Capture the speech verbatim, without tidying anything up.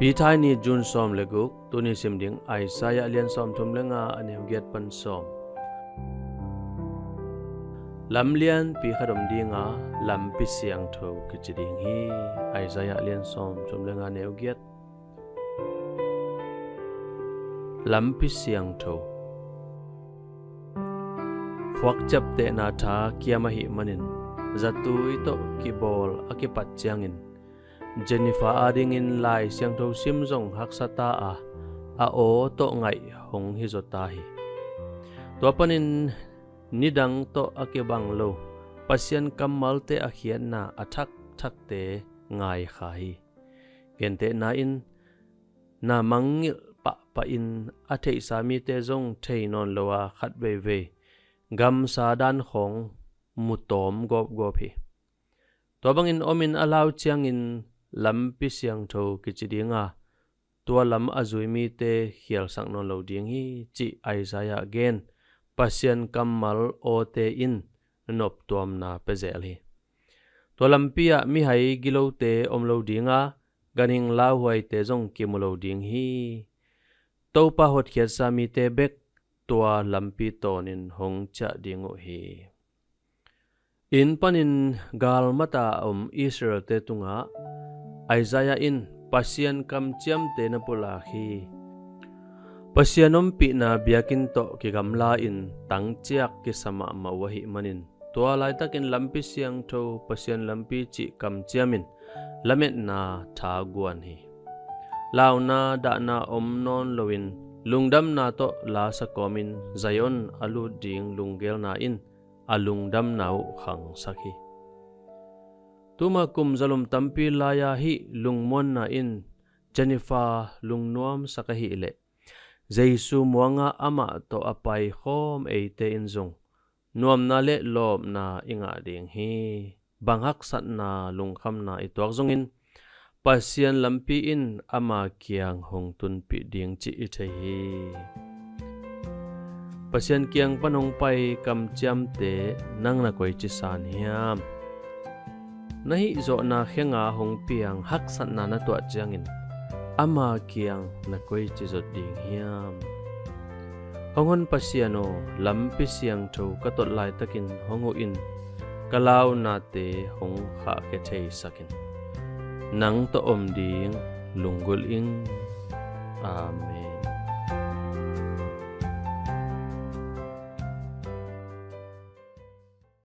Ni thai ni, June sawm le guk, tuni sim ding Isaiah lian sawmthum le nga, a neu giat pan sawm. Lam lianpi khat om ding a, lampi siangtho kici ding hi. Isaiah lian sawmthum le nga, neu giat. Lampi siangtho. Khuak ciaptehna tha kiam ahih manin, zatui tawh kibawl a kipat ciangin, Jennifer adingin Lai Siangtho sim zong haksa ta a, a aw tawh ngaih hong hi zaw ta hi. Tua panin nidang tawh a kibang lo Pasian kammalte a khiatna a thakthakte ngai kha hi. Gentehna in, na mangngilh pahpah in a theihsa mite zong thei nawn lo a, khat veivei gamsa dan khawng mu tawm gawpgawp hi. Tua bangin omin a lau ciangin lampi siangtho kici ding a, tua lam a zui mite khialsak nawn lo ding hi, cih Isaiah gen Pasian kammal awte in noptuamna pia zel hi. Tua lampi ah mihai gilote om lo ding a, ganhing lauhuaite zong kimu lo ding hi. Topa hotkhiatsa mite bek tua lampi tawnin hong ciah ding uh hi. Inn panin galmata a om Israel-te tungah Isaiah in Pasian kamciamte na pulak hi. Pasian ompihna biakinn tawh kigamla-in tangciak kisa mahmah uh ahih manin, tua laitakin lampi siangtho, Pasian lampi cih kamciamin lametna tha guan hi. Launa dahna om nawn loin, lungdamna tawh la sa kawmin Zion a lut ding lunggelna in a lungdamna uh khangsak hi. Tuma kum zalum tampi lai-a hih lungmuanna in Jennifer lungnuamsak ahih leh, Jesu muanga amah tawh a paikhawm eite in zong nuamna le lawpna i ngah ding hi. Bang haksatna, lungkhamna i tuak zongin, Pasian lampi in ama kiang hong tunpih ding cih i thei hi. Pasian kiang pan hong pai kamciamte nang na koici san hiam? Na hihzawhna khenga hong piang haksatna na tuah ciangin ama kiang na koici zot ding hiam? Hong hon Pasian aw, lampi siangtho ka tot laitakin hong huh in, ka launate hong khahkhia theisak in. Nang tawh om ding lunggulh ing. Amen.